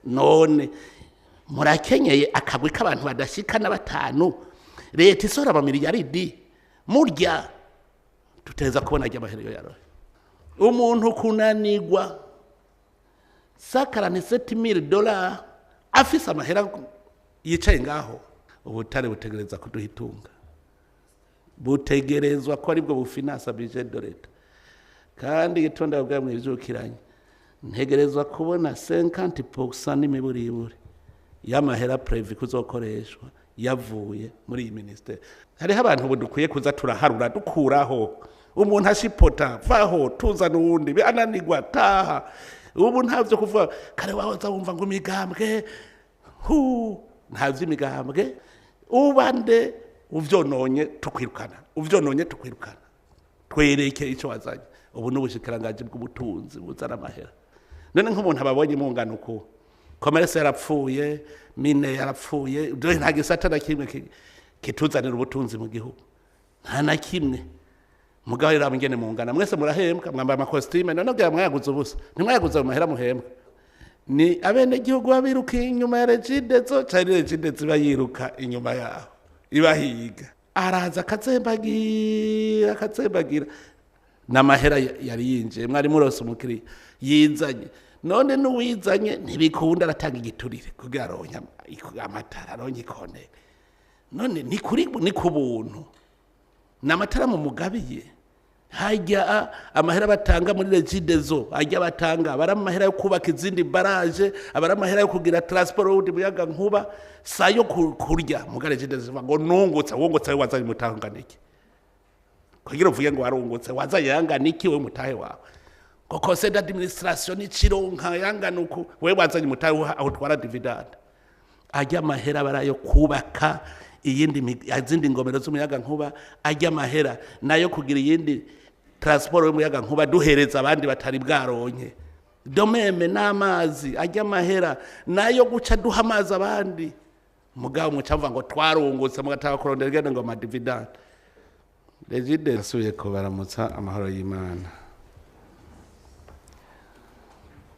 None murakenyeye akagwi k'abantu badashika na batanu, leta isohora amamiliyaridi murya, tuteza kubona ajya amahera yarohe. Umuntu kunanigwa $147,000 afise amahera yicaye ngaho. Ubutare butegereza kuduha itunga, butegerezwa ko aribwo bufinansa budget de l'État. Kandi igitonda bwa mwivyukiranye, ntegerezwa kubona 50% n'imiburiburi y'amahera prévu kuzokoreshwa yavuye muri iyi ministère. Hariho abantu ubu dukwiye kuza turaharura, dukuraho umuntu ashipota vaho, tuzana uwundi ananigwa taha. Ubu ntavyo kuvuga kare wahoza wumva ngo imigambwe, hu ntavyo imigambwe, ubande uvyononye tukwirukana, uvyononye tukwirukana, twereke ico wazanye. Ubu n'ubushikiranganji bw'ubutunzi buzana amahera. None nk'umuntu ababonye mungana uku, commerce yarapfuye, mine yarapfuye, dore nta gisata na kimwe kituzanira ubutunzi mu gihugu, nta na kimwe. Mugabo rero ingene mungana mwese murahembwa, mwambaye amakositime, none bya mwayaguze ubusa, ntimwayaguze mu mahera muhembwa. Ni abenegihugu babiruka inyuma ya Regideso, canke Regideso iba yiruka inyuma yaho ibahiga? Araza akatsembagira, akatsembagira n'amahera yari yinjiye. Mwari murose umukiriya yizanye, none n'uwizanye ntibikunda, aratanga igiturire kugira aronke amatara, aronke ikonere. None ni kuri, ni ku buntu, ni amatara mu mugabiye. Hajya amahera batanga muri Regideso, ajya batanga abari amahera yo kubaka izindi barrage, abari amahera yo kugira transport y'uwundi muyaga nkuba, sayo kurya. Muga Regideso ngo nungutse. Wungutse we wazanye umutahe iki kugira uvuge ngo warungutse? Wazanye yangana iki we mutahe wawe? Ngo conseil d'administration n'ikironka yangana uku, we wazanye umutahe aho utwara dividende? Ajya amahera barayo kubaka iyindi izindi ngomero z'umuyaga nkuba, ajya amahera nayo kugira iyindi transport y'umuyaga nkuba duhereza abandi batari bwaronke domeme n'amazi, ajya amahera nayo guca duha amazi abandi. Mugabo muca mvuga ngo twarungutse, mugatanga kurondera igende ngo amadividende. Regide asubiye kubaramutsa amahoro y'Imana.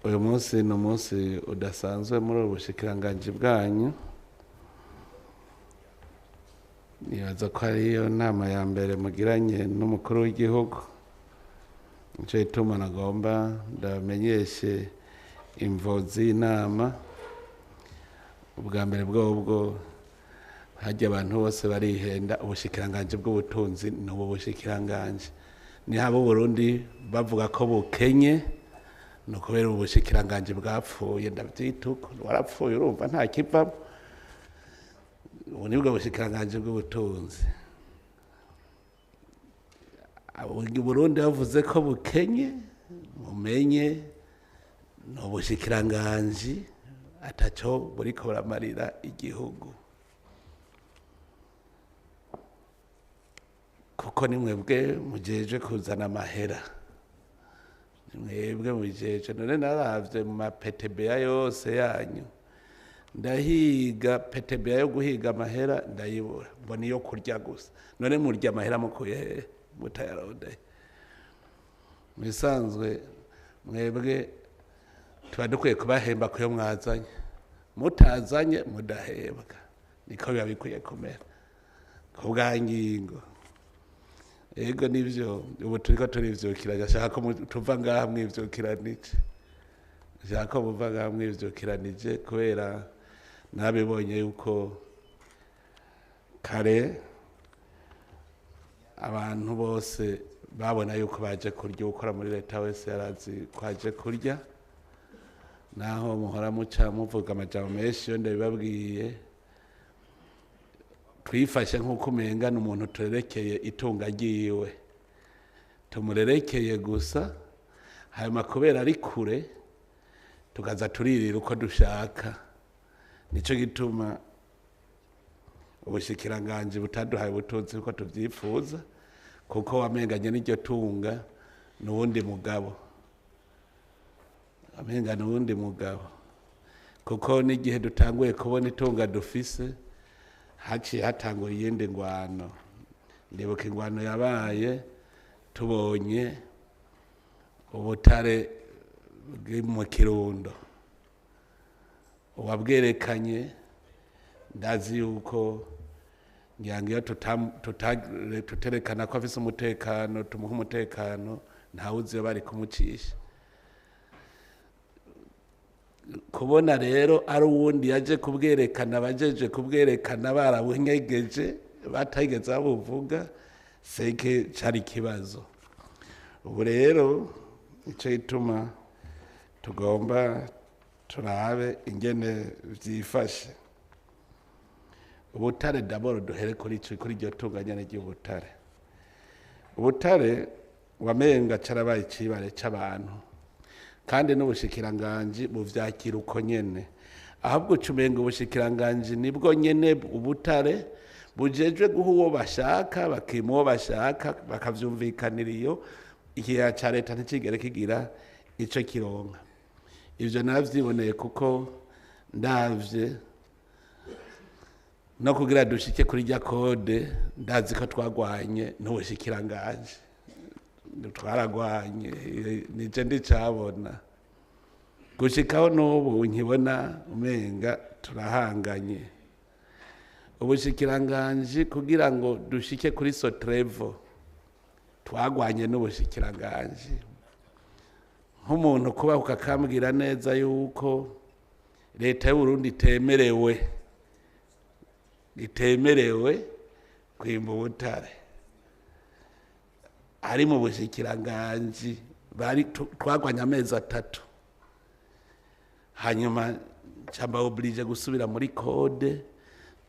Uyu munsi ni umunsi udasanzwe muri ubu bushikiranganji bwanyu. Nibaza ko ariyo nama ya mbere mugiranye n'umukuru w'igihugu. Nico gituma nagomba ndabamenyeshe imvo z'inama. Ubwa mbere bwobwo, harya abantu bose barihenda, ubushikiranganji bw'ubutunzi ni ubu bushikiranganji. Nihaba Uburundi bavuga ko bukenye, ni ukubera ubu bushikiranganji bwapfuye. Ndavyita uko, warapfuye, urumva nta kivamwo. Ubu nibwo bushikiranganji bw'ubutunzi. Burundi bavuze ko bukenye, mumenye ni ubushikiranganji ataco buriko buramarira igihugu, kuko ni mwebwe mujeje kuzana amahera, ni mwebwe mujeje. None naravye mu ma PTBA yose yanyu, ndahiga PTBA yo guhiga amahera ndayibura, mbona iyo kurya gusa. None murya amahera mukuye hehe mutayarondeye? Mu bisanzwe mwebwe tuba dukwiye kubahemba kuyo mwazanye, mutazanye mudahembwa, niko biba bikwiye kumera ku bwa ngingo. Ego nivyo, ubu turiko turivyukiranya. Ashaka ko tuva ngaha mwivyukiranije, ashaka ko muva ngaha mwivyukiranije, kubera nabibonye yuko kare abantu bose babona yuko baje kurya. Ukora muri leta wese yarazi ko aje kurya, naho muhora muca muvuga amajambo menshi. Iyo ndabibabwiye, twifashe nk'uko umenga ni umuntu turerekeye itunga ryiwe, tumurerekeye gusa, hanyuma kubera ari kure tukaza turirira uko dushaka. Nico gituma ubushikiranganji butaduhaye ubutunzi uko tuvyifuza, kuko wamenganye n'iryo tunga n'uwundi mugabo, amenga n'uwundi mugabo, kuko n'igihe dutanguye kubona itunga dufise haciye hatangura iyindi ngwano. Ndibuka ingwano yabaye tubonye ubutare buri mu Kirundo. Uwabwerekanye ndazi yuko ngira ngo iyo tuterekana ko afise umutekano, tumuha umutekano, ntawuzi iyo bari kumucisha. Kubona rero ari uwundi yaje kubwerekana, abajeje kubwerekana barabunyegeje, batageze babuvuga, seke cari ikibazo. Ubu rero ico gituma tugomba turabe ingene vyifashe. Ubutare d'abord, duhere kuri ico, kuri iryo tunganya ry'ubutare. Ubutare wamenga carabaye icibare c'abantu, kandi n'ubushikiranganji buvyakira uko nyene. Ahubwo ucumenga ubushikiranganji nibwo nyene ubutare bujejwe guha uwo bashaka, bakima uwo bashaka, bakavyumvikanira. Iyo ikigega ca leta nticigere kigira ico kironka. Ivyo naravyiboneye, kuko ndavye no kugira dushike kuri rya code, ndazi ko twagwanye n'ubushikiranganji, twaragwanye, nije ndicabona gushikaho n'ubu nkibona umenga turahanganye. Ubushikiranganji, kugira ngo dushike kuri Sotrevo, twagwanye n'ubushikiranganji. Nk'umuntu kuba ukakambwira neza yuko leta y'Uburundi itemerewe kwimba ubutare, ari mu bushikiranganji bari twagwanye amezi 3, hanyuma ncamba obligé gusubira muri code,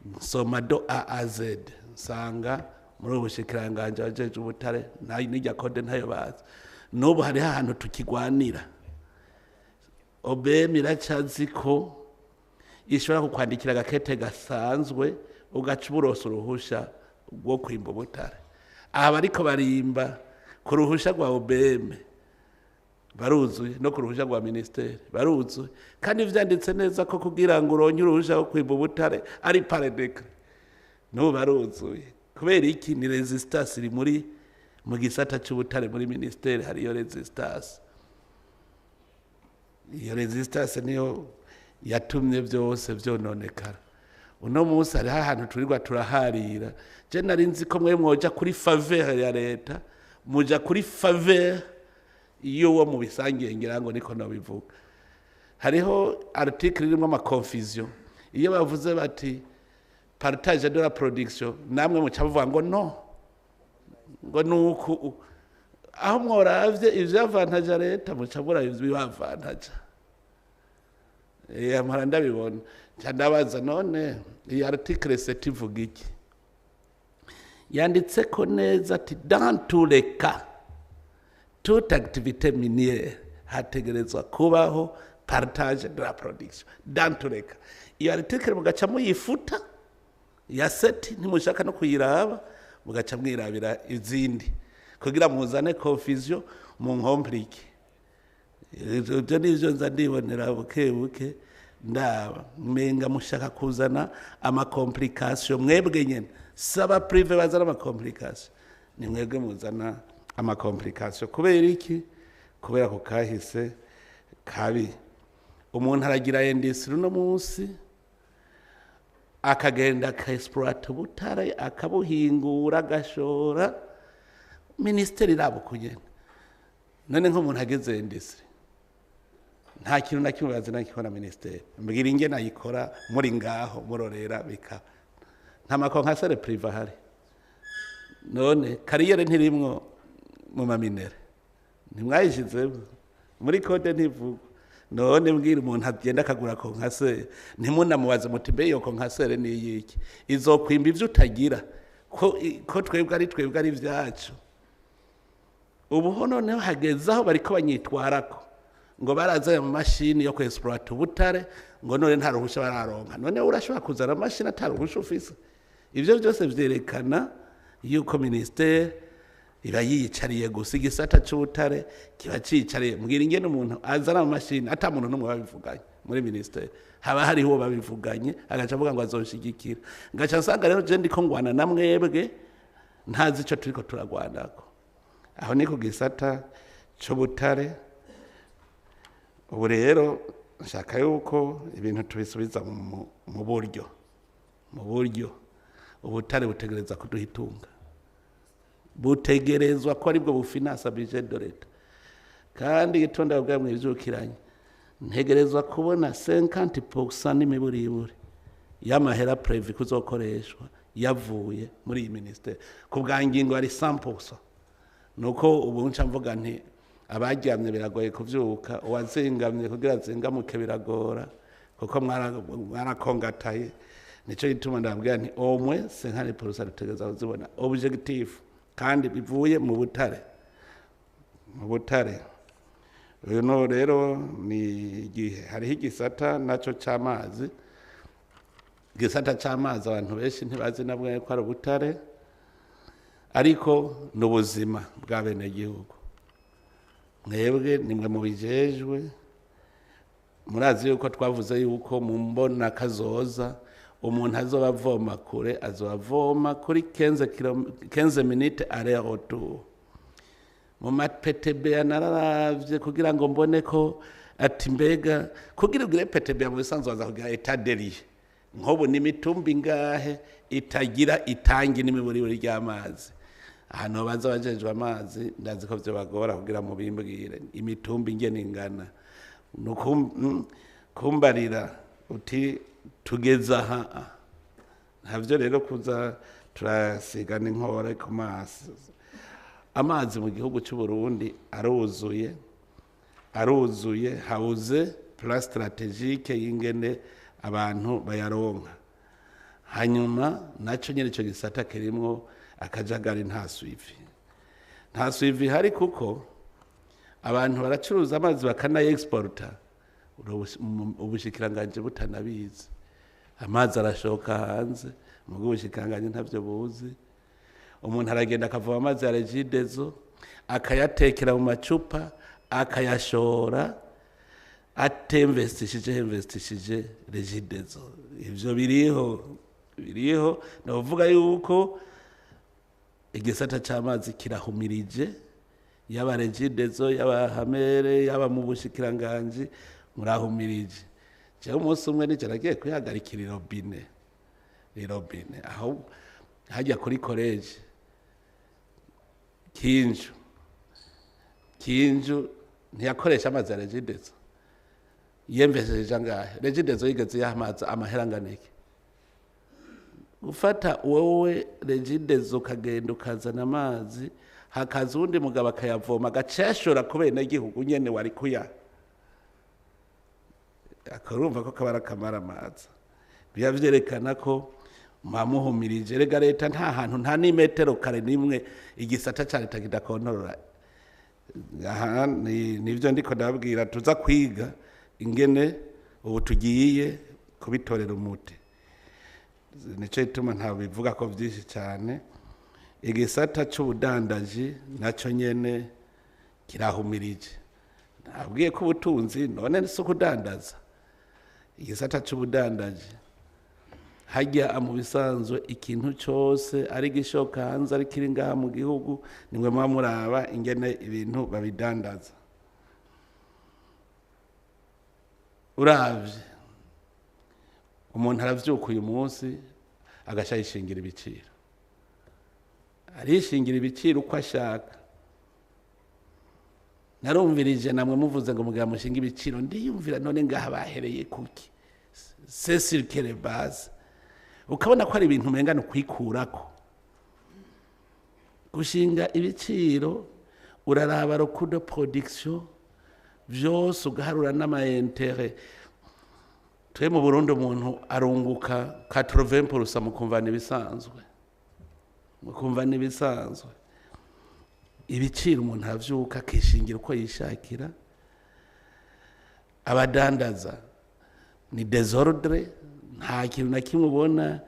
nsoma de A à Z, nsanga muri ubu bushikiranganji abajeje ubutare n'irya code ntayo bazi. N'ubu hariho ahantu tukigwanira. OBM iracazi ko ishobora kukwandikira agakete gasanzwe, ugaca uburosa uruhusha rwo kwimba ubutare. Aha bariko barimba ku ruhusha rwa OBM baruzuye, no ku ruhusha rwa ministeri baruzuye, kandi vyanditse neza ko kugira ngo uronke uruhusha rwo kwimba ubutare ari par décret. N'ubu baruzuye. Kubera iki? Ni résistance iri muri mu gisata c'ubutare muri ministeri. Hariyo résistance. Iyo résistance niyo yatumye byose vyononekara. Uno munsi hariho ahantu turirwa turaharira. Je nari nzi ko mwe mwoja kuri faveur ya leta, muja kuri faveur y'uwo mubisangiye, ngira ngo niko nabivuga. Hariho article irimo ama confusion. Iyo bavuze bati "partage de la production", namwe muca muvuga ngo no, ngo nuku. Aho mworavye ivyavantaja leta, muca muraba ibibavantaja. Mpora ndabibona, nca ndabaza: none iyi article 7 ivuga iki? Yanditse ko neza ati dans tous les cas, toute activité minière hategerezwa kubaho partage de la production dans tous les cas. Iyo article mugaca muyifuta ya 7, ntimushaka no kuyiraba, mugaca mwirabira izindi kugira muzane confusion mu nkomplike. Ibyo nivyo nza ndibonera buke buke, ndaba mmenga mushaka kuzana ama complication mwebwe nyene. Saba privé bazana ama complication, ni mwebwe muzana ama complication. Kubera iki? Kubera ko kahise kabi. Umuntu aragira industrie uno munsi, akagenda aka exploita ubutare, akabuhingura, agashora, minisiteri iraba ukugena. None nk'umuntu ageze industrie, nta kintu na kimwe bazina gikora minisiteri. Mbwira ingene ayikora muri ngaho murorera, bika nta ma concasseur privé ahari. None carrière ntirimwo mu ma minerais? Ntimwayishizemo muri code? Ntivugwa. None mbwira, umuntu agenda akagura concasseur, ntimunamubaze muti: "Mbe iyo concasseur ni iyiki? Izokwimba ivyo utagira?" Ko twebwe ari ivyacu. Ubu ho noneho hageze aho bariko banyitwarako ngo baraza mu mashini yo kwexploita ubutare, ngo none nta ruhusha bararonka. None urashobora kuzana amashini ata ruhusha ufise? Ivyo byose vyerekana yuko ministère iba yiyicariye gusa, igisata c'ubutare kiba ciyicariye. Mbwira ingene umuntu azana amamashini ata muntu n'umwe babivuganye muri ministère. Haba hariho uwo babivuganye, agaca avuga ngo azonshigikira. Ngaca nsanga rero je ndiko ngwana na mwebwe, ntazi ico turiko turagwanako. Aho ni ku gisata c'ubutare. Ubu rero Nshaka yuko ibintu tubisubiza mu buryo, mu buryo ubutare butegereza kuduha itunga, butegerezwa ko aribwo bufinansa budget de l'État. Kandi igitonda bwa mwivyukiranye, ntegerezwa kubona 50% n'imiburiburi y'amahera prévu kuzokoreshwa yavuye muri iyi ministère. Ku bwa ngingo ari 100%. Nuko ubu nca mvuga nti abaryamye biragoye kuvyuka, uwazingamye kugira azingamuke biragora, kuko mwarakongataye. Nico gituma ndabwira nti omwe 50% dutegereza kuzibona, objectif, kandi bivuye mu butare, mu butare. Uyu no rero ni igihe hariho igisata naco c'amazi. Igisata c'amazi abantu benshi ntibazi nabwo ko ari ubutare, ariko ni ubuzima bwa benegihugu. Mwebwe nimwe mubijejwe, murazi yuko twavuze yuko mu mbona kazoza umuntu azoba avoma kure, azoba avoma kuri 15 minutes aller retour. Mu ma PTBA nararavye kugira ngo mbone ko ati mbega kugira ugire PTBA mu bisanzwe waza kugira état des lieux, nk'ubu ni imitumba ingahe itagira itangi n'imiburiburi ry'amazi? Ahantu baza abajejwe amazi, ndazi ko vyo bagora kugira mubimbwire imitumba ingene ingana. Kumbarira uti tugeze aha, ntavyo rero kuza turasigana inkore ku maso. Amazi mu gihugu cy'u Burundi aruzuye, aruzuye, habuze plan stratégique y'ingene abantu bayaronka. Hanyuma naco nyene ico gisata kirimwo akajagari, nta suivi, nta suivi hari, kuko abantu baracuruza amazi bakanaye-exporta ubushikiranganje butanabizi. Amazi arashoka hanze mugo ubushikiranganje ntavyo buzi. Umuntu aragenda akavoma amazi ya Regideso, akayatekera mu macupa, akayashora atinvestishije, investishije Regideso. Ivyo biriho, biriho. Novuga yuko igisata c'amazi kirahumirije, yaba Regideso, yaba hamere, yaba mu bushikiranganji, murahumirije. Jewe umunsi umwe nije nagiye kwihagarikira irobine, irobine aho hajya kuri collège Kinju. Kinju ntiyakoresha amazi ya Regideso, yemvesheje angahe? Regideso yigeze yamazi amahera angana iki? Gufata wowe Regideso ukagenda ukazana amazi, hakaza uwundi mugabo akayavoma, agaceshura ku benegihugu nyene wari kuya, akarumva ko kabara kamara amazi. Biba vyerekana ko mwamuhumirije. Rega leta nta hantu, nta n'imetero kare nimwe igisata ca leta kidakontorora. Aha nivyo ndiko ndababwira, tuza kwiga ingene ubu tugiye kubitorera umuti. Nico gituma nta bivuga ko vyinshi cyane. Igisata c'ubudandaji naco nyene kirahumirije. Nabwiye ko ubutunzi none si ukudandaza. Igisata c'ubudandaji hajya mu bisanzwe ikintu cyose ari gishoka hanze, ari kiri ngaha mu gihugu, nimwe muba muraba ingene ibintu babidandaza. Uravye umuntu aravyuka uyu munsi agaca yishingira ibiciro, arishingira ibiciro uko ashaka. Narumvirije namwe muvuze ngo mugira mushinga ibiciro, ndiyumvira none ngaha bahereye kuki? C'est sur quelle base? Ukabona ko ari ibintu umenga ni ukwikurako gushinga ibiciro. Uraraba le coût de production vyose, ugaharura n'ama intérêts. Twe mu Burundi umuntu arunguka 80% mu kumva n'ibisanzwe, mu kumva n'ibisanzwe. Ibiciro umuntu aravyuka akishingira uko yishakira. Abadandaza ni désordre, nta kintu na kimwe ubona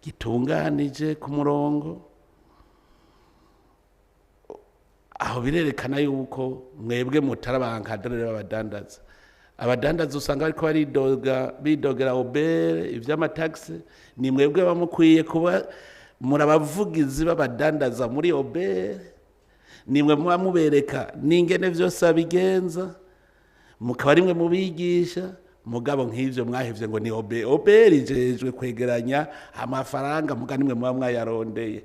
gitunganije ku murongo. Aho birerekana yuko mwebwe mutari aba encadreurs b'abadandaza. Abadandaza usanga bariko baridoga, bidogera OBR ivy'amatagisi. Ni mwebwe bamukwiye kuba muri abavugizi b'abadandaza muri OBR, nimwe muba mubereka n'ingene vyose babigenza, mukaba rimwe mubigisha. Mugabo nk'ivyo mwahevye ngo ni OBR. OBR ijejwe kwegeranya amafaranga, muga nimwe muba mwayarondeye.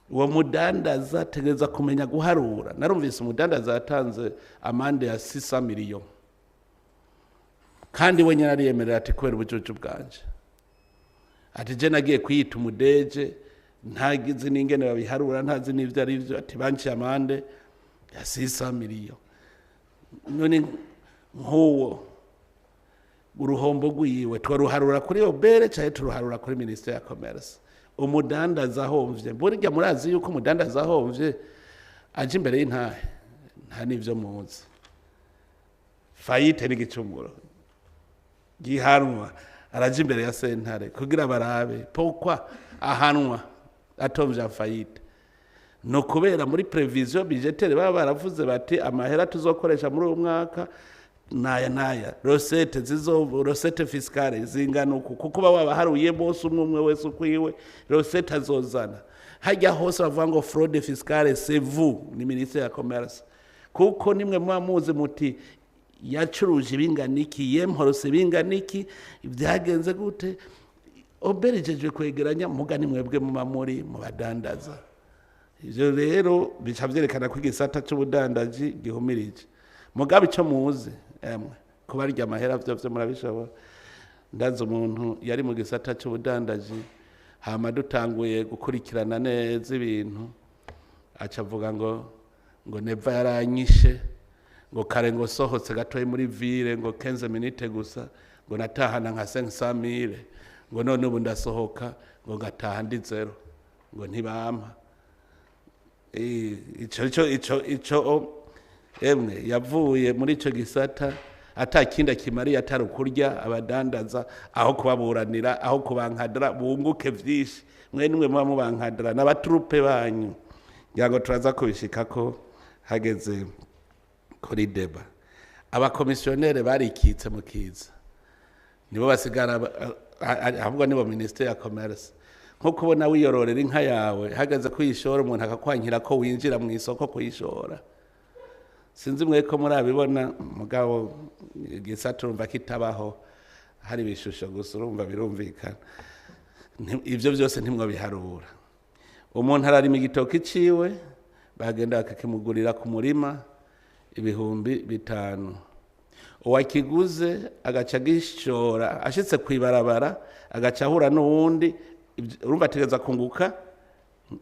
Uwo mudandaza ategereza kumenya guharura. Narumvise umudandaza yatanze amande ya 600 millions, kandi we nyine ariyemerera ati: "Kubera ubujuju bwanje." Ati: "Je nagiye kwiyita umu DG, ntagizi n'ingene babiharura, ntazi n'ivyo ari vyo." Ati: "Banciye amande ya 600 millions." None nk'uwo uruhombo rwiwe twaruharura kuri OBR cyangwa turuharura kuri ministère ya commerce? Umudandaza ahomvye, burya murazi yuko umudandaza ahomvye aje imbere y'intahe, nta n'ivyo muzi. Faillite n'igicumuro gihanwa, araja imbere ya sentare kugira barabe pourquoi ahanwa atomvye faillite. No kubera muri prévision budgétaire baba baravuze bati: "Amahera tuzokoresha muri uyu mwaka naya naya, recettes zizo, recettes fiscales zingana uku." Kuko baba baharuye bose, umwe umwe wese ukwiwe recette azozana. Hajya hose bavuga ngo fraude fiscale, c'est vous, ni ministère ya commerce, kuko nimwe muba muzi muti yacuruje ibingana iki, yemporose ibingana iki, byagenze gute. OBR ijejwe kwegeranya, muga ni mwebwe muba muri mu badandaza. Ivyo rero bica vyerekana ko igisata c'ubudandaji gihumirije. Mugabe ico muzi, emwe, kubarya amahera vyo vyo murabishobora. Ndazi umuntu yari mu gisata c'ubudandaji, hama dutanguye gukurikirana neza ibintu, aca avuga ngo Neva yaranyishe, ngo kare ngo sohotse gatoyi muri ville, ngo 15 minutes gusa, ngo natahana nka 500 mille, ngo none ubu ndasohoka ngo ngataha ndi zéro, ngo ntibampa. Ico emwe, yavuye muri ico gisata ata kindi akimariye atari ukurya abadandaza, aho kubaburanira, aho kubankadara bunguke vyinshi. Mwe nimwe muba mubankadara n'abaturupe banyu. Ngira ngo turaza kubishikako hageze kuri débat. Abakomisiyonere barikitse mu kiza, nibo basigara ahubwo nibo ministère ya commerce. Nko kubona wiyororera inka yawe, hageze kuyishora umuntu akakwankira ko winjira mu isoko kuyishora. Sinzi mwe ko murabibona, mugabo igisata urumva kitabaho, hari ibishusho gusa, urumva birumvikana. Ivyo byose ntimwo biharura. Umuntu ararima igitoki ciwe, bagenda bakakimugurira ku murima 5000. Uwakiguze agaca agishora, ashitse kw'ibarabara agaca ahura n'uwundi. Urumva ategereza kunguka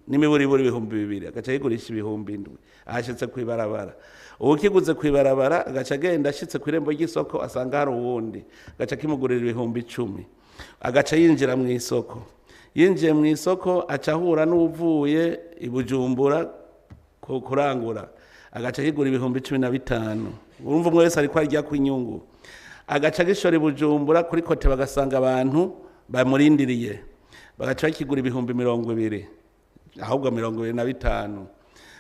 n'imiburiburi 2000, agaca yigurisha 7000 ahashitse kw'ibarabara. Uwukiguze kw'ibarabara agaca agenda, ashitse kw'irembo ry'isoko asanga hari uwundi, agaca akimugurira 10,000, agaca yinjira mu isoko. Yinjiye mu isoko aca ahura n'uwuvuye i Bujumbura kurangura, agaca yigura 15,000. Urumva umwe wese ariko arya ku inyungu. Agaca agishora i Bujumbura kuri côté, bagasanga abantu bamurindiriye, bagaca bakigura 20,000, ahubwo 25.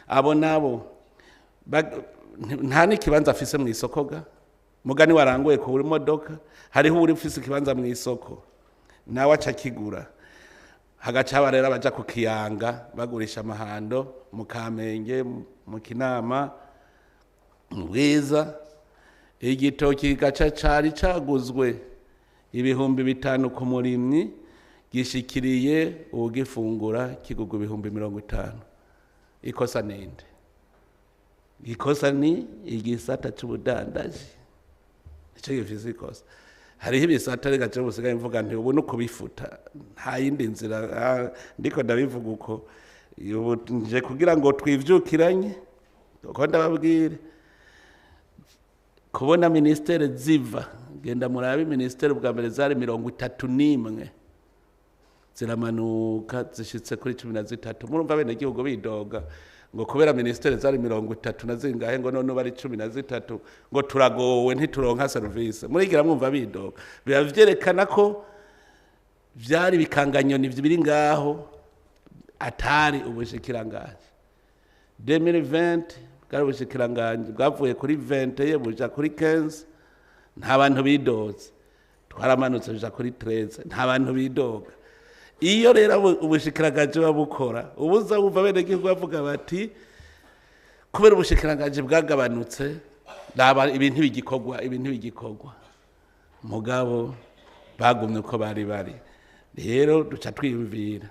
Abo nabo nta n'ikibanza afise mu isoko ga mugani waranguye ku buri modoka. Hariho uri ufise ikibanza mu isoko, nawe aca akigura. Hagaca haba rero abaja ku kiyanga bagurisha amahando mu Kamenge, mu Kinama, mu Bwiza. Igitoki gaca cari caguzwe 5000 ku murimyi, gishikiriye uwugifungura kigugwa 50,000. Ikosa ninde? Ikosa ni igisata c'ubudandaji, nico gifise ikosa. Hariho ibisata reka je busigaye mvuga nti ubu nukubifuta, nta yindi nzira. Ndiko ndabivuga uko ubu nje kugira ngo twivyukiranye, uko ndababwire kubona ministère ziva. Genda murabe ministère, bwa mbere zari 31, ziramanuka zishitse kuri 13. Murumva bene gihugu bidoga ngo kubera ministère zari 30 na zingahe, ngo none bari 13, ngo turagowe, ntituronka service. Murigira mwumva bidoga, biba vyerekana ko vyari bikanganyoni biri ngaho, atari ubushikiranganji. 2020 bwari ubushikiranganji bwavuye kuri 20 ye buja kuri 15, nta bantu bidoze. Twaramanutse buja kuri 13, nta bantu bidoga. Iyo rero ubushikiranganji babukora, ubuza wumva bene gihugu bavuga bati: "Kubera ubushikiranganji bwagabanutse, raba ibintu bigikorwa, ibintu bigikorwa." Mugabo bagumye uko bari bari. Rero duca twiyumvira,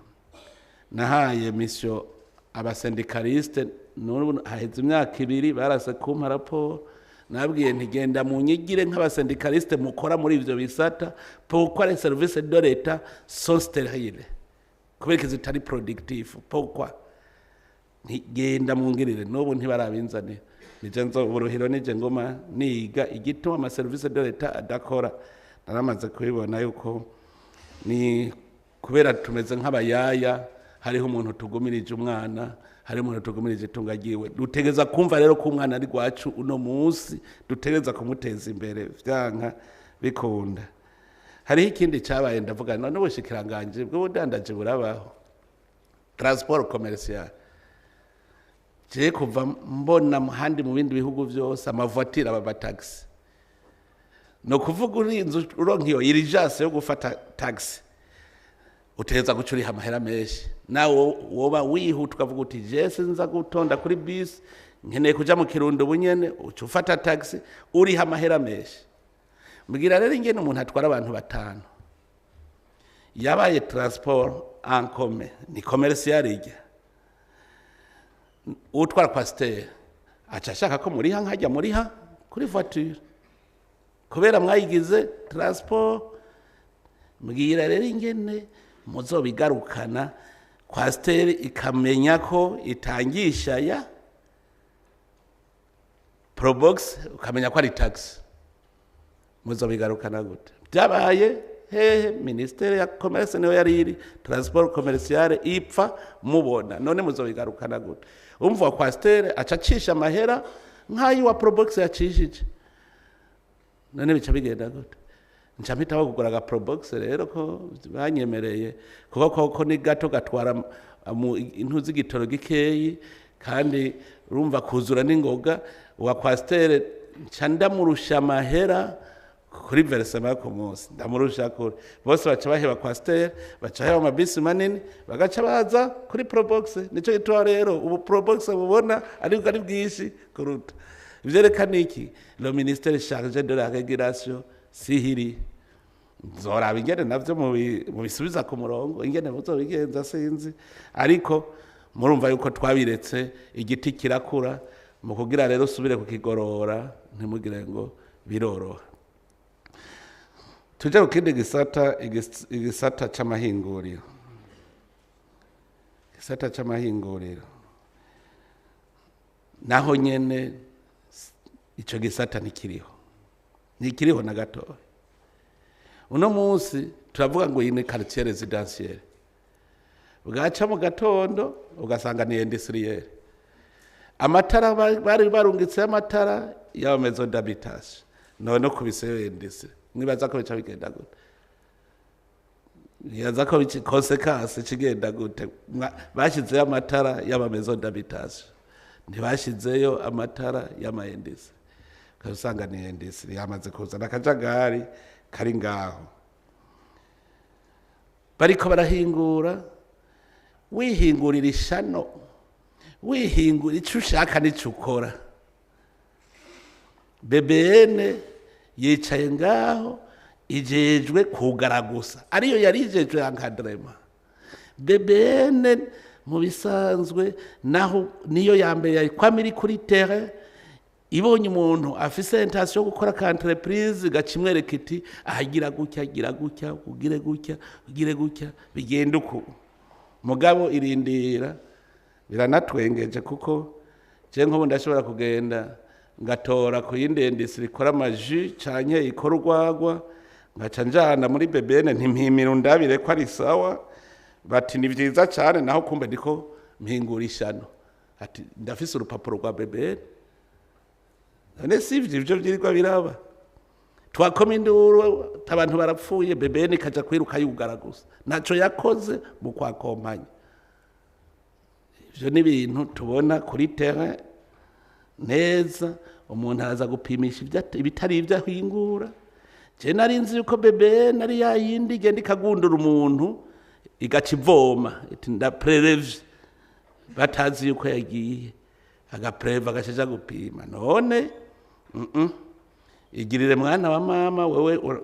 nahaye mission aba syndicalistes, n'ubu haheze imyaka 2 barase kumpa raporo. Nabwiye nti genda munyigire nk'aba syndicalistes mukora muri ivyo bisata, pourquoi les services de l'État sont stériles, kubera zitari productif, pourquoi? Ntigenda mungirire. N'ubu ntibarabinzanira. Nije nzo uburuhiro, nije ngoma niga igituma ama services de l'État adakora. Naramaze kubibona yuko ni kubera tumeze nk'abayaya. Hariho umuntu tugumirije umwana, hariho umuntu tugumirije itunga ryiwe. Dutegeza kumva rero ko umwana ari rwacu uno munsi, dutegeza kumuteza imbere vyanka bikunda. Hariho ikindi cyabaye, ndavuga none ubushikiranganje bw'ubudandaji burabaho, transport commercial. Je kuva mbona handi mu bindi bihugu byose ama voitures aba taxi, no kuvuga urinze uronka iyo urgence yo gufata taxi, utegereza guca uriha amahera menshi. Nawe woba wihuta ukavuga uti je sinza gutonda kuri bisi, nkeneye kuja mu Kirundo bunyene, uca ufata taxi, uriha amahera menshi. Mbwira rero ingene umuntu atwara abantu batanu yabaye transport en commun, ni commercial ijya utwara Coaster, aca ashaka ko muriha nkajya muriha kuri voiture kubera mwayigize transport. Mbwira rero ingene muzobigarukana, Coaster ikamenya ko itangisha ya Probox, ukamenya ko ari taxi. Muzobigarukana gute? Byabaye hehe? Ministère ya commerce niyo yari iri, transport commercial ipfa mubona. None muzobigarukana gute? Umva, Coaster aca acisha amahera nk'ayo wa Probox yacishije. None bica bigenda gute? Nca mpitaho kugura aga Probox rero ko banyemereye, kuko koko ni gato, gatwara mu intu z'igitoro gikeyi, kandi urumva kuzura n'ingoga. Wa Coaster nca ndamurusha amahera kuri versement ku munsi, ndamurusha kure. Bose baca baheba Coaster, baca baheba amabisi manini, bagaca baza kuri Probox. Nico gituma rero ubu Probox mubona ariko ari bwinshi kuruta. Ivyerekana iki? Le ministère chargé de la régulation sihiri. Nzoraba ingene navyo mubisubiza ku murongo. Ingene muzobigenza sinzi, ariko murumva yuko twabiretse igiti kirakura. Mu kugira rero usubire kukigorora, ntimugire ngo biroroha. Tuje ku kindi gisata, igisata c'amahinguriro. Igisata c'amahinguriro naho nyene, ico gisata ntikiriho, ntikiriho na gatoya. Uno munsi turavuga ngo iyi ni quartier résidentiel, bwaca mu gatondo ugasanga ni industriel. Amatara bari barungitse amatara y'aba maison d'habitation, none kubiseyo industrie. Mwibaza ko bica bigenda gute? Nibaza ko conséquence kigenda gute? Bashyizeyo amatara y'aba maison d'habitation, ntibashyizeyo amatara y'ama industries. Usanga ni industrie yamaze kuzana akajagari kari ngaho, bariko barahingura. Wihingurira ishano, wihingura icyo ushaka n'icyo ukora. BBN yicaye ngaho ijejwe kugara gusa, ariyo yari ijejwe encadrement. BBN mu bisanzwe naho niyo ya mbere yari kwama iri kuri terrain, ibonye umuntu afise intention yo gukora ka entreprise, gaca imwereka iti ahagira gutya, gira gutya, ugire gutya, ugire gutya, bigenda uku. Mugabo irindira biranatwengeje, kuko je nk'ubu ndashobora kugenda ngatora ku yindi industrie ikora ama jus canke ikora urwagwa, ngaca njana muri BBN, ntimpimira undabire ko ari sawa. Bati ni vyiza cane, naho kumbe ndiko mpingura ishano. Ati ndafise urupapuro rwa BBN. None si ivyo ivyo vyirirwa biraba? Twakoma induru, abantu barapfuye, BBN ikaja kwiruka yugara gusa, ntaco yakoze mu kwakompanya. Ivyo ni ibintu tubona kuri terrain neza. Umuntu araza gupimisha ibitari ibyo ahingura. Je nari nzi yuko BBN ari ya yindi igenda ikagundura umuntu, igaca ivoma iti ndaprelevye, batazi yuko yagiye agapreva, agashaja gupima. None. Igirire mwana wa mama wewe,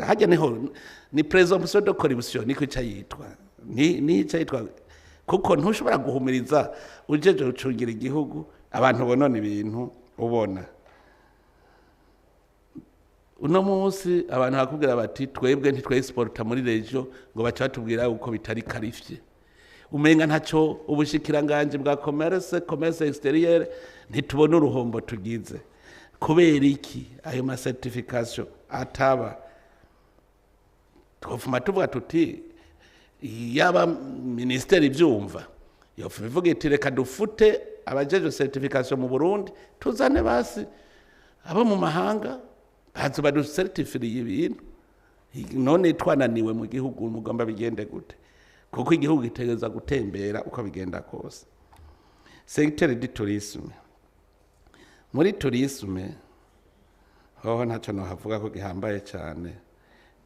hajya niho ni présomption de corruption, niko ica yitwa, ni ica yitwa, kuko ntushobora guhumiriza ujeje gucungira igihugu abantu bonona ibintu. Ubona uno munsi abantu bakubwira bati: "Twebwe ntitwexporta muri région", ngo baca batubwira uko bitari qualifié. Umenga ntacyo ubushikiranganje bwa commerce extérieur, ntitubona uruhombo tugize. Kubera iki ayo ma certification ataba? Twofuma tuvuga tuti yaba ministeri ivyumva, yofuma ivuga iti: "Reka dufute abajeje certification mu Burundi, tuzane basi abo mu mahanga baza baducertifiriye ibintu." None twananiwe mu gihugu, mugomba bigende gute? Kuko igihugu gitegereza gutembera uko bigenda kose. Secteur du tourisme, muri tourisme hoho ntacyo nohavuga ko gihambaye cyane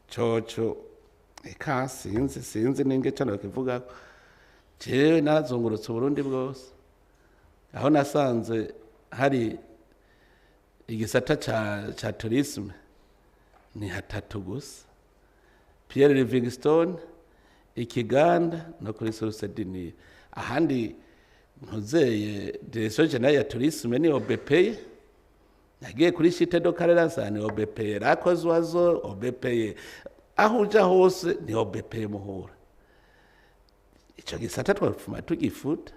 coco. Eka sinzi ninge cyo nokivuga. Jewe narazungurutse Uburundi bwose, aho nasanze hari igisata ca tourisme ni hatatu gusa: Pierre Livingstone, Ikiganda no kuri Source du Nil. Ahandi ntuzeye direction générale ya tourisme ni OBPE. Nagiye kuri Chutes de Karera, ni OBPE. Lac aux Oiseaux, OBPE. Aho uja hose ni OBPE muhura. Ico gisata twafuma tugifuta.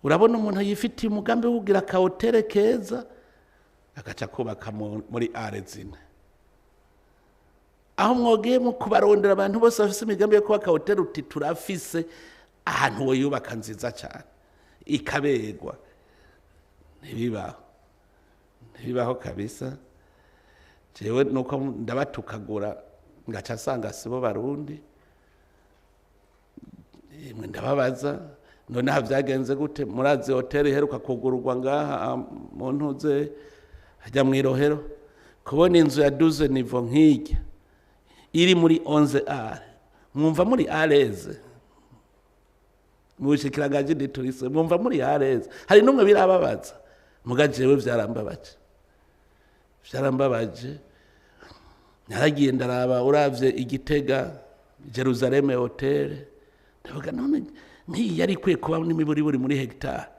Urabona umuntu yifitiye umugambi wo kugira aka hôtel keza, agaca kubaka muri are zine. Aho mwogiye mu kubarondera, abantu bose bafise imigambi yo kubaka hôtel, uti: "Turafise ahantu woyubaka nziza cyane ikaberwa." Ntibibaho, ntibibaho kabisa. Jewe nuko ndabatukagura, ngaca nsanga sibo Barundi. Imwe ndababaza: "Noneho byagenze gute?" Murazi hoteli iheruka kugururwa ngaha mu ntuze hajya mu Irohero? Kubona inzu ya 12 niveaux nk'ijya iri muri 11 are, mwumva muri à l'aise? Mu bushikiranganji du tourisme mwumva muri à l'aise? Hari n'umwe birababaza? Muga jewe vyarambabaje, vyarambabaje. Naragiye ndaraba, uravye Igitega, Jerusalem Hotel, ndavuga: "None nk'iyi yari ikwiye kuba n'imiburiburi muri hegitari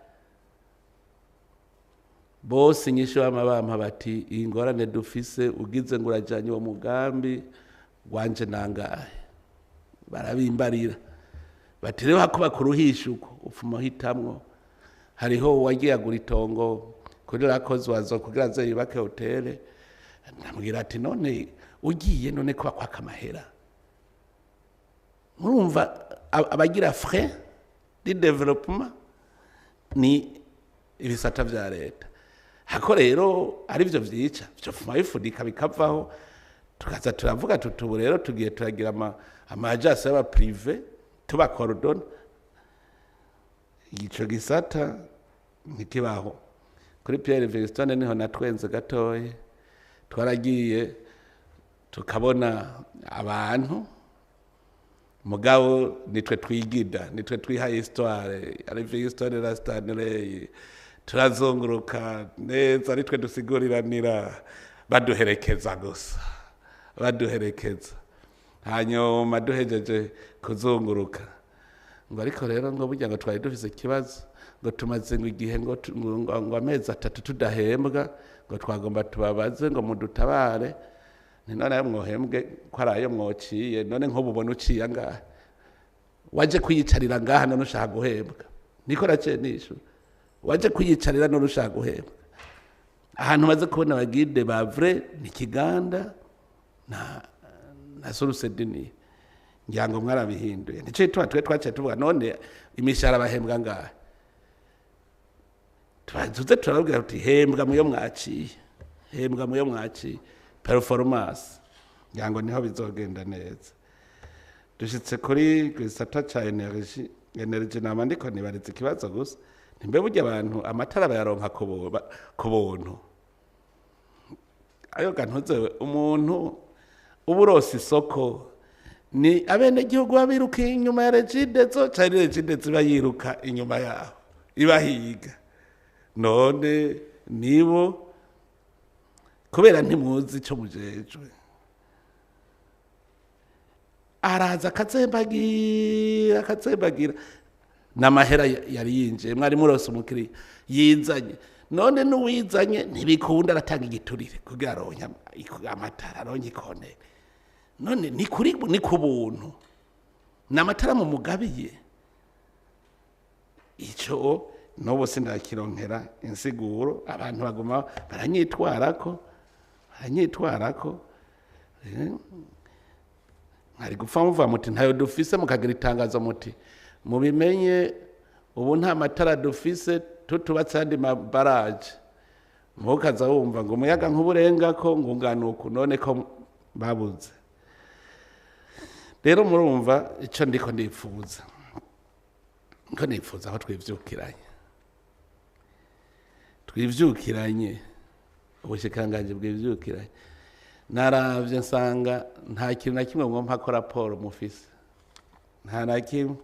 bose?" Inyishu bama bampa bati: "Iyi ngorane dufise, ugize ngo urajanye uwo mugambi wanje nangahe?" Barabimbarira bati: "Rero hako bakuruhisha uko upfuma uhitamwo." Hariho uwagiye agura itongo kuri Lac aux Oiseaux kugira aze yubake hôtel. Ndamubwira ati: "None ugiye none ko bakwaka amahera?" Murumva abagira frais de développement ni ibisata vya leta. Hako rero arivyo vyica, vyofuma bifudika bikavaho, tukaza turavuga tuti: "Ubu rero tugiye turagira ama agence y'aba privé, tubacoordonna." Ico gisata ntikibaho. Kuri Pierre Livingstone niho natwenze gatoya. Twaragiye tukabona abantu, mugabo nitwe twigida, nitwe twihaye histoire ya Livingstone na Stanley. Turazunguruka neza, nitwe dusiguriranira, baduherekeza gusa, baduherekeza. Hanyuma duhejeje kuzunguruka, ngo: "Ariko rero," ngo: "burya ngo twari dufise ikibazo, ngo tumaze ngo igihe ngo amezi 3 tudahembwa, ngo twagomba tubabaze ngo mudutabare." Ni none ayo mwohembwe ko ari ayo mwociye? None nk'ubu ubona uciye angahe? Waje kwiyicarira ngaha, none ushaka guhembwa? Niko naciye nishura: "Waje kwiyicarira, none ushaka guhembwa?" Ahantu maze kubona aba guide ba vrai ni Kiganda na Source du Nil. Ngira ngo mwarabihinduye. Nico gituma twe twaciye tuvuga: "None imishahara bahembwa ngahe?" Tuze turababwira tuti: "Hembwa muyo mwaciye, hembwa muyo mwaciye, performance." Ngira ngo niho bizogenda neza. Dushitse kuri gisata ca énergie. Énergie nama ndiko nibariza ikibazo gusa: nimbe burya abantu amatara bayaronka ku buntu? Ayo gantuze, umuntu uba urose isoko ni abenegihugu babiruka inyuma ya Regideso, canke Regideso iba yiruka inyuma yaho ibahiga? None nibo Kubera ntimuzi ico mujejwe. Araza akatsembagira, akatsembagira. N'amahera yari yinjiye, mwari murose umukiriya yizanye. None n'uwizanye ntibikunda, aratanga igiturire kugira aronke amatara, aronke ikonere. None ni kuri, ni ku buntu, ni amatara mu mugabiye. Ico n'ubu sindakironkera insiguro. Abantu baguma baranyitwarako, baranyitwarako. Mwari gupfa muvuga muti ntayo dufise, mukagira itangazo muti mubimenye ubu nta matara dufise, tutubatse andi mabaraje. Mukaza wumva ngo umuyaga nkuburengako ngo ungana uku, none ko babuze. Rero murumva ico ndiko ndipfuza, ndiko nipfuza aho twivyukiranye, twivyukiranye, ubushikiranganji bwivyukiranye. Naravye nsanga nta kintu na kimwe mwompa ko raporo mufise, nta na kimwe.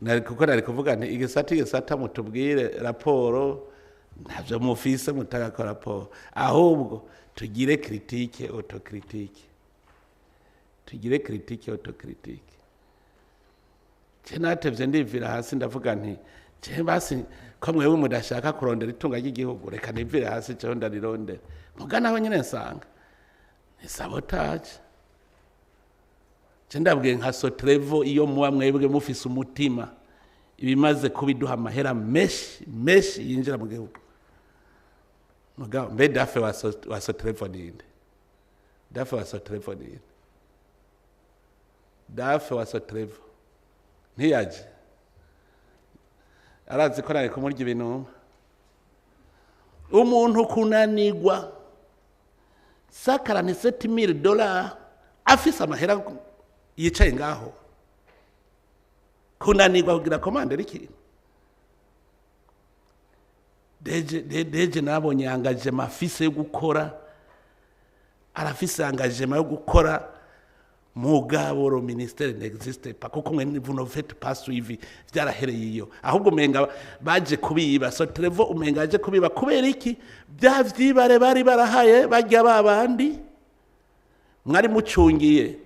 Nari kuko nari kuvuga nti igisata igisata mutubwire raporo, ntavyo mufise mutagako raporo. Ahubwo tugire critique autocritique, tugire critique autocritique. Je natevye ndivira hasi, ndavuga nti je basi ko mwewe mudashaka kurondera itunga ry'igihugu, reka nivire hasi jewe ndarirondera. Muga naho nyene nsanga ni sabotage. Je ndabwiye nka Sotrevo, iyo muba mwebwe mufise umutima, ibimaze kubiduha amahera menshi menshi yinjira mu gihugu. Mugabo mbe DAF wa Sotrevo ninde? DAF wa Sotrevo ninde? DAF wa Sotrevo ntiyaje, arazi ko nari kumurya ibinuma. Umuntu kunanigwa 147 000 dollars afise amahera yicaye ngaho, kunanirwa kugira commande ikintu. DG DG nabonye engagement afise yo gukora, arafise engagement yo gukora, mugabo le ministère n'existe pas, kuko mwe vous ne faites pas suivi. Vyarahereye iyo, ahubwo umenga baje kubiba Sotrevo, umenga baje kubiba. Kubera iki? Bya vyibare bari barahaye barya babandi mwari mucungiye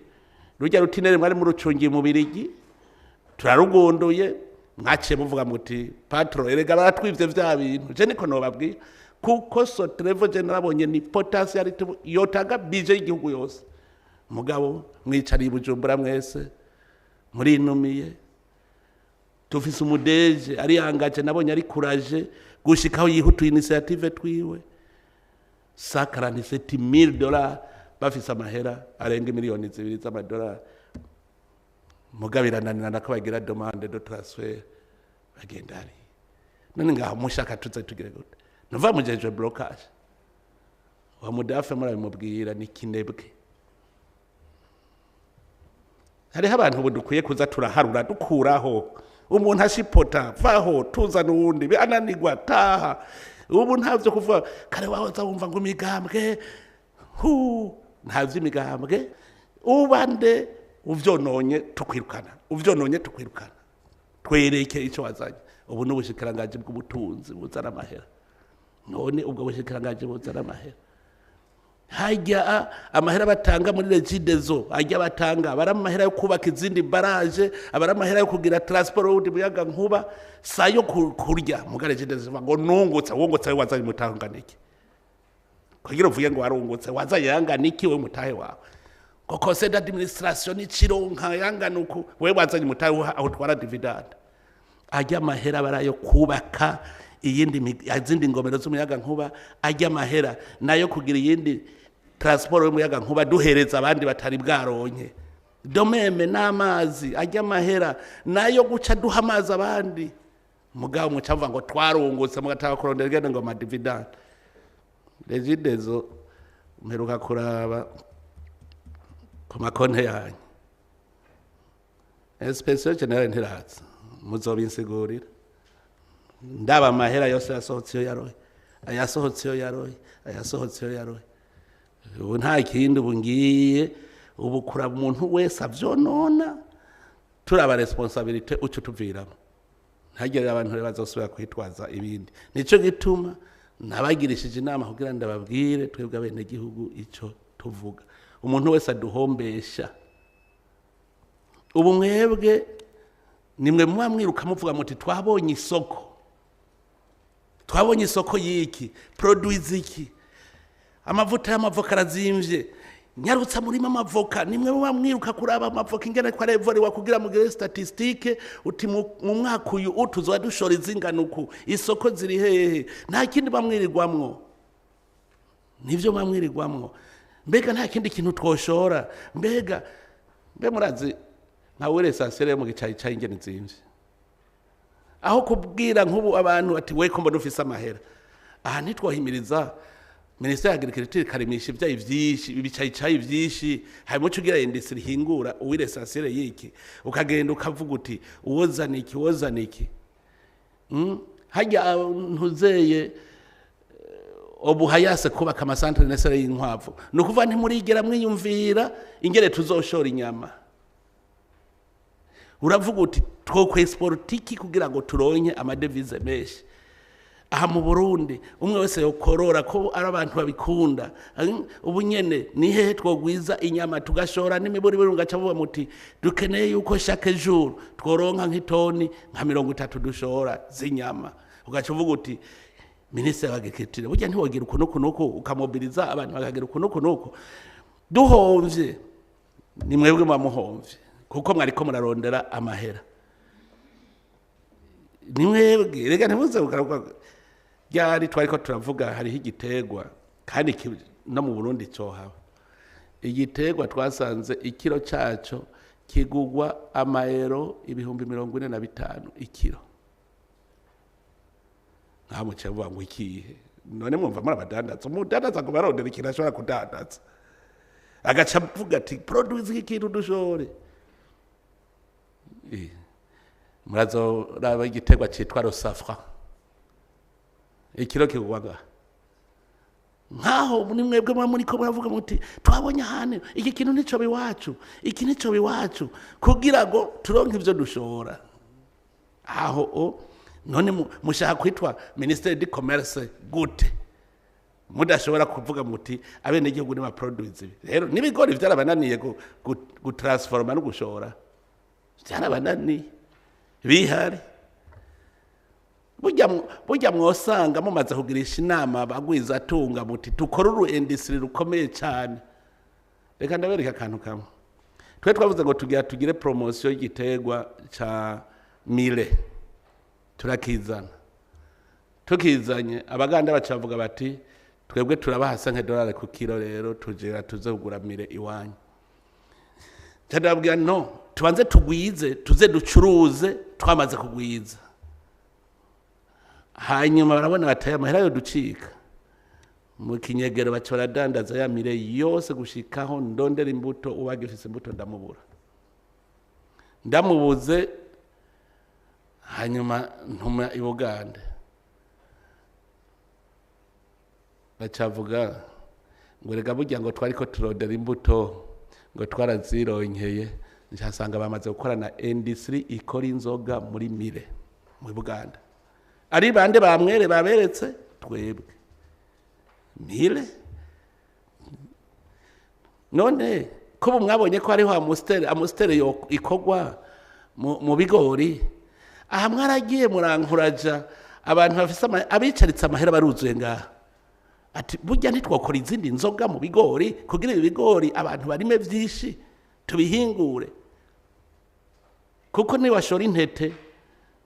rujya rutinere, mwari murucungiye mu Birigi, turarugunduye, mwaciye muvuga muti patron erega baratwivye vya bintu. Je niko nobabwira, kuko Sotrevo je narabonye ni potentialité yotanga budget y'igihugu yose. Mugabo mwicariye i Bujumbura mwese murinumiye. Tufise umu DG ari yangaje, nabonye ari courage gushikaho yihutuye initiative twiwe. 147 000 dollars, bafise amahera arenga 2 miliyoni z'amadolari, mugabo irananirana ko bagira demande de transfert, bagenda hariya. None ngaho mushaka tuze tugire gute? Nuva mujejwe blocage wa mu DAF, murabimubwira ni kinebwe. Hariho abantu ubu dukwiye kuza turaharura, dukuraho umuntu ashipota, vaho, tuzana uwundi, ananirwa taha. Ubu ntavyo kuvuga kare wahoza wumva ngo imigambwe, hu ntavyo imigambwe. Ubande uvyononye tukwirukana, uvyononye tukwirukana, twereke ico wazanye. Ubu n'ubushikiranganji bw'ubutunzi buzana amahera. None ubwo bushikiranganji buzana amahera, hajya amahera batanga muri Regideso, ajya batanga abari amahera yo kubaka izindi barrage, abari amahera yo kugira transport wundi muyaga nkuba, sayo kurya. Muga Regideso ngo nungutse, wungutse wazanye mutangana iki? Kugira uvuge ngo warungutse, wazanye yangana iki we mutahe wawe? Ngo conseil d'administration n'ikironka yangana uku, wewe wazanye mutahe aho utwara dividende? Ajya amahera barayo kubaka iyindi izindi ngomero z'umuyaga nkuba, ajya amahera nayo kugira iyindi transport y'umuyaga nkuba duhereza abandi batari bwaronke. Domeme n'amazi, ajya amahera nayo guca duha amazi abandi. Mugabo muca mvuga ngo twarungutse, mugataka kurondera igende ngo ama dividende. Regideso mperuka kuraba ku makonte yanyu, inspection générale ntiraza, muzobinsigurira. Ndaba amahera yose yasohotse iyo yaroye, ayasohotse iyo yaroye, ayasohotse iyo yaroye. Ubu nta kindi, ubu ngiye ubu kuraba umuntu wese avyonona, turaba responsabilité uco tuviramo, ntagere abantu rero bazosubira kwitwaza ibindi. Nico gituma Nabagirishije inama kugira ndababwire twebwe abenegihugu ico tuvuga. Umuntu wese aduhombesha. Ubu mwebwe nimwe muba mwiruka muvuga muti twabonye isoko. Twabonye isoko y'iki, produit iki, amavuta y'amavoka arazimvye, nyarutsa murima amavoka. Nimwe muba mwiruka kuraba amavoka ingene ko arevoriwa kugira mugire statistique, uti mu mwaka uyu utuzoba dushora izingana uku, isoko ziri hehe. Nta kindi bamwirirwamwo, nivyo bamwirirwamwo. Mbega nta kindi kintu twoshora? Mbega mbe murazi nka were essentiel mu gicayi ingene zimvye, aho kubwira nk'ubu abantu ati we ko mbona ufise amahera aha, ntitwohimiriza ministère ya agriculture ikarimisha ivyayi vyinshi, ibicayicayi vyinshi, harimo ico ugira industrie ihingura uwire essentiel yiki, ukagenda ukavuga uti uwozana iki, uwozana iki. Harya ntuzeye obuhayase kubaka amasantere nesere y'inkwavu, ni ukuvuga ntimurigera mwiyumvira ingene tuzoshora inyama. Uravuga uti twokwexporta iki kugira ngo turonke amadevize menshi aha mu Burundi, umwe wese yokorora ko ari abantu babikunda. Ubu nyene ni hehe twogwiza inyama tugashora n'imiburiburi? Mugaca muvuga muti dukeneye yuko chaque jour tworonka nk'itoni nka 30 dushora z'inyama. Ugaca uvuga uti ministre wa agriculture, burya ntiwogira uku nuku nuku, ukamobiliza abantu bakagira uku nuku nuku. Duhomvye ni mwebwe muhomvye, kuko mwariko murarondera amahera. Ni mwebwe rega, ntimuze kugaruka. Ryari twariko turavuga hariho igiterwa kandi no mu Burundi cohaba, igiterwa twasanze ikiro caco kigugwa amayero 45,000 ikiro. Nta muce vuga ngo ikihe? None mwumva muri abadandaza, umudandaza ngo barondera ikintu ashobora kudandaza, agaca avuga ati produce iki kintu dushore. Murazoraba igiterwa citwa rosafra, ikiro kigugwa ngaha. Nkaho muri mwebwe muba muriko muravuga muti twabonye ahantu iki kintu nico biwacu, iki nico biwacu, kugira ngo turonke ivyo dushora aho. O none mushaka kwitwa ministère du commerce gute mudashobora kuvuga muti abenegihugu ni produits ibi? Rero n'ibigori vyarabananiye gutransforma no gushora, vyarabananiye bihari. Burya mwosanga mumaze kugirisha inama abagwiza atunga muti dukore uru industry rukomeye cyane. Reka ndabereka akantu kamwe. Twe twavuze ngo tugira tugire promotion y'igiterwa ca millet, turakizana. Tukizanye, abaganda baca bavuga bati twebwe turabaha $5 ku kilo, rero tujera tuze kugura millet iwanyu. Ndababwira no tubanze tugwize, tuze ducuruze twamaze kugwiza. Hanyuma barabona bataye amahera yo ducika mu kinyegero, baca baradandaza ya millet yose gushikaho ndondera imbuto. Uwagifise imbuto ndamubura, ndamubuze. Hanyuma ntuma i Bugande, bacavuga ngo rega burya ngo twariko turondera imbuto, ngo twarazironkeye. Nsanga bamaze gukorana industry ikora inzoga muri millet mu Buganda. Ari bande bamwere baberetse? Twebwe millet. None ko ubu mwabonye ko hariho Amstel, Amstel yo ikorwa mu bigori aha, mwaragiye murankuraja abantu bafise abicaritse amahera baruzuye ngaha, ati burya ntitwakora izindi nzoga mu bigori kugira ibi bigori abantu barime vyinshi, tubihingure, kuko niwashora intete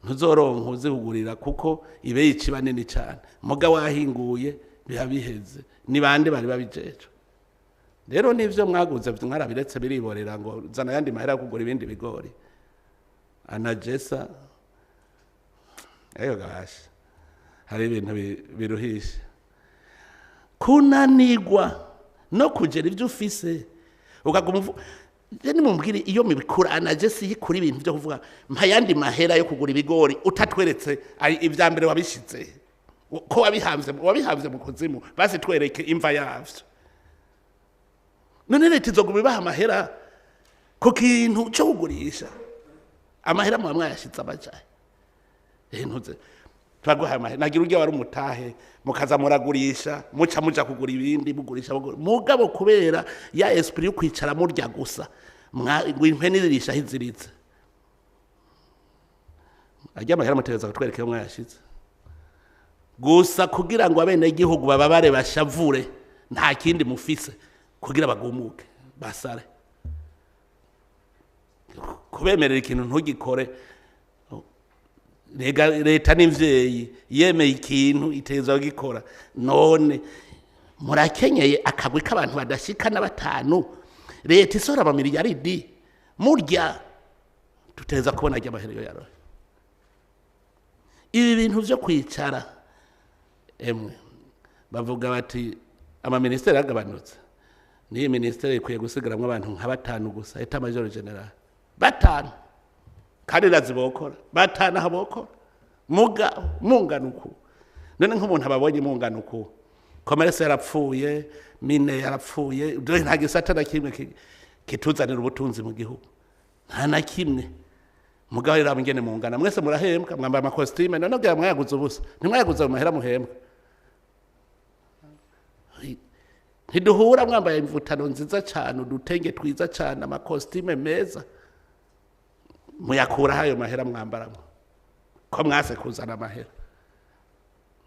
ntuzoronka uzigurira, kuko ibeyi ikiba nini cyane. Muga wahinguye biba biheze. Ni bande bari babijejwe? Rero nivyo mwaguze mwarabiretse biriborera, ngo zana ayandi mahera yo kugura ibindi bigori. ANAGESSA ayo gasha, hari ibintu biruhisha kunanigwa no kugera ibyo ufise ukaguma je nimumbwire iyo mibikura. ANAGESSA yikura ibintu byo kuvuga mpa yandi mahera yo kugura ibigori, utatweretse ibya mbere wabishize, ko wabihamvye mu kuzimu, basi twereke imva yavyo. None leta izoguma ibaha amahera ku kintu cyo kugurisha? Amahera muba mwayashize amajahe? Ntuze Turaguhaye amahera, nagira urya wari umutahe, mukaza muragurisha, muca muja kugura ibindi, mugurisha, mugura. Mugabo kubera ya esprit yo kwicara murya gusa, ngo impene irisha aho iziritse. Arya amahera mutegereza kutwereka iyo mwayashize. Gusa kugira ngo abenegihugu bababare bashavure, nta kindi mufise kugira bagumuke basare. Kubemerera ikintu ntugikore. Rega leta n'imvyeyi yemeye ikintu iteza kugikora. None murakenyeye akagwi k'abantu badashika na batanu, leta isohora amamiliyaridi murya, tuteza kubona arya amahera iyo yaroye. Ibi bintu vyo kwicara emwe bavuga bati amaministeri yagabanutse, niyi ministeri ikwiye gusigaramwo abantu nka batanu gusa, état major général batanu, kandi razibokora batanu aho bokora muga mungana uku. None nk'umuntu ababonye mungana uku, commerce yarapfuye, mine yarapfuye, dore nta gisata na kimwe kituzanira ubutunzi mu gihugu, nta na kimwe. Mugabo rero ingene mungana mwese murahembwa, mwambaye amakositime, none bwa mwayaguze ubusa, ntimwayaguze mu mahera muhembwa. Ntiduhura mwambaye imvutano nziza cyane, udutenge twiza cyane, amakositime meza, muyakura ayo mahera mwambaramo ko mwase kuzana amahera?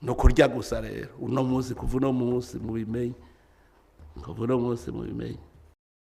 Ni ukurya gusa. Rero uno munsi, kuva uno munsi mubimenye, kuva uno munsi mubimenye.